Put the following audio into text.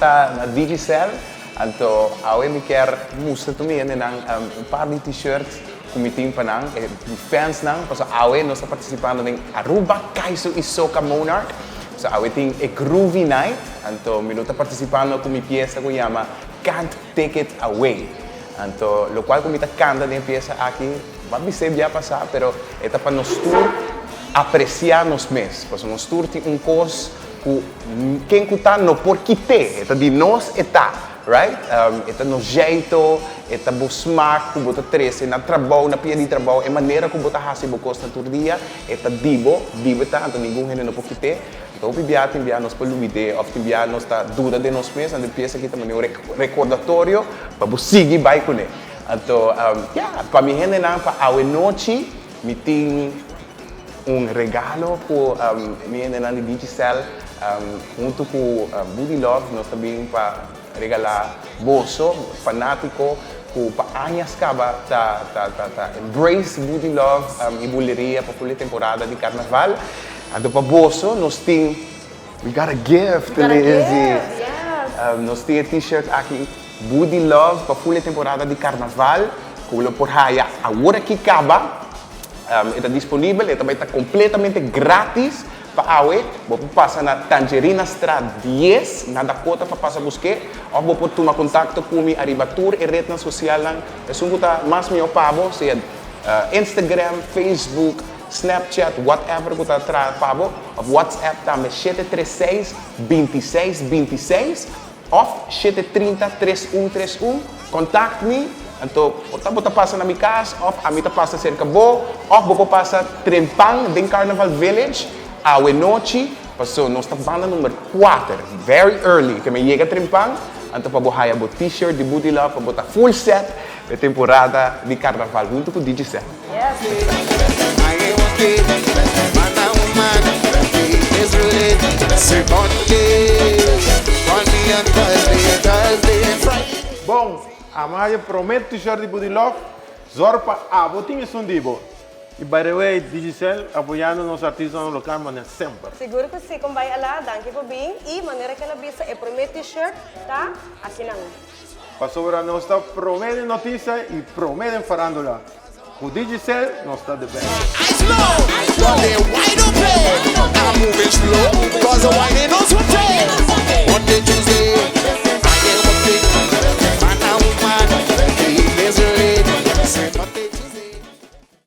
ta na Digicel, anto awe mi kier mustra tur mi hendenan un par di t-shirt ku mi tin pa nan, e fansnan, pasobra awe nos ta partisipando den Aruba Kaiso y Soca Monarch, so awe tin e Groovy Night, anto mi lo ta partisipando ku mi piesa ku yama Can't Take It Away. Anto lokual ku mi ta kanta den e piesa aki, bo a bis'é bia pasá, pero e ta pa nos tur apresiá nos mes, pasobra nos tur tin un kos ku ken ku ta no por kit'é, e ta di nos e ta, right? E ta nos jeito, e ta bo smak ku bo ta trese na trabou, na pia di trabou, e manera ku bo ta hasi bo kosnan tur dia, e ta di bo, di bo e ta, anto ningun hende no por kit'é. Anto hopi bia tin bia nos por lubid'é òf tin bia nos ta duda den nos mes, anto e piesa aki ta manera un rekordatorio pa bo sigui bai kuné. Anto, ya, pa mi hendenan pa awe nochi mi tin un regalo ku mi hendenan di Digicel huntu ku Budi Love nos ta bin pa regalá boso fanátiko ku pa añas kaba ta ta ta ta embrace Budi Love i buleria pa ful e temporada di karnaval. Anto pa boso nos tin, we got a gift, We got a Lizzy. gift, yes. Nos tin e t-shirt aki Budi Love pa ful e temporada di karnaval ku lo por haya awor aki kaba. E ta disponibel, e ta bai ta kompletamente gratis pa awe. Bo por pasa na Tangerinastraat 10 na Dakota pa pasa busk'é òf bo por tuma kontakto ku mi ariba tur e retnan sosialnan. Esun ku ta mas mihó pa bo, sea Instagram, Facebook, Snapchat, whatever ku ta traha pa bo, òf WhatsApp tambe 736 26 26. Of 730 3131, Contact mi, anto por ta bo ta pasa na mi cas of ami ta pasa cerca bo, of bo por pasa trempan den Carnaval Village awe nochi, paso nos ta banda number 4, very early, ke mi yega trempan, anto pa bo haya bo t-shirt di Booty Love pa bo ta full set p'e temporada di Carnaval hunto cu Digicel. Bon, Amalia prome t-shirt di Budi Love, zorg pa abo tin esun di bo. Y by the way, Digicel apoyando nos artistanan local manera semper. Sigur cu si, con bay ala, danki pa bin y manera cu el a bisa e prome t-shirt ta akinan. Pasobra nos ta prome den notisia y prome den farandula. Cu Digicel nos ta the best.